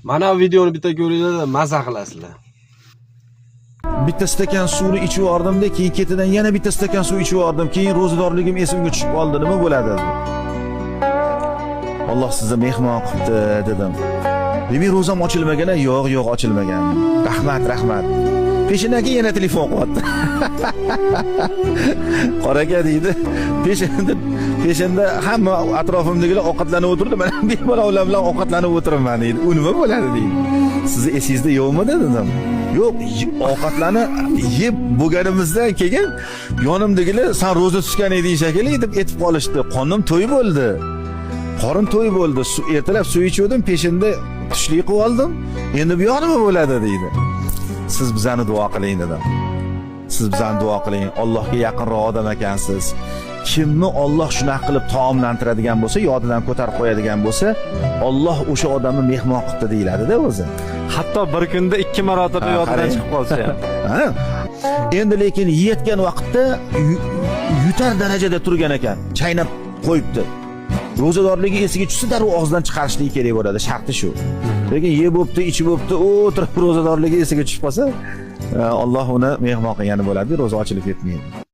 Mana bu videoni bitta ko'ringlar, maza qilasizlar. Bitta stakan suvni ichib yubordimda, keyin ketidan yana bitta stakan suv ichib yubordim. Keyin ro'zadorligim esimga tushib qoldi. Nima bo'ladi? Alloh sizni mehmon qilibdi, dedim. Demak, ro'zam ochilmagan? Yo'q, yo'q, ochilmagan. Rahmat, rahmat. Peshindan keyin yana telefon qilyapti. Qora aka, deydi. Peshinda hamma atrofimdagilar ovqatlanib o'tirdi. Men bemalol ular bilan ovqatlanib o'tiraman, deydi. U nima bo'ladi, deydi. Sizni esingizda yo'qmi, dedim. Yo'q, ovqatlarni yeb bo'lganimizdan keyin yonimdagilar "San ro'za tutgan eding shekilli" deb aytib qolishdi. Qornim to'y bo'ldi. Qorin to'y bo'ldi. Ertalab suv ichuvdim, peshinda tushlik qilib oldim. Endi bu yoq nima bo'ladi, deydi. Siz bizani duo qiling, dedim. Siz bizani duo qiling. Allohga yaqinroq odam ekansiz. Kimni Olloh shunaqa qilib taomlantiradigan bo'lsa, yodidan ko'tarib qo'yadigan bo'lsa, Olloh o'sha odamni mehmon qilibdi deyiladi-da o'zi. Hatto bir kunda ikki marotaba Ha, yodidan qarang. chiqib qolsa ham. Ha. Endi lekin yeyotgan vaqtda yutar darajada turgan ekan. Chaynab qo'yibdi. Ro'zadorligi esiga tushsa, darrov og'zidan chiqarishligi kerak bo'ladi, sharti shu. Lekin yeb bo'pti, ichib bo'pti, o'tirib ro'zadorligi esiga tushib qolsa, Alloh uni mehmon qilgani bo'ladi, ro'za ochilib ketmaydi.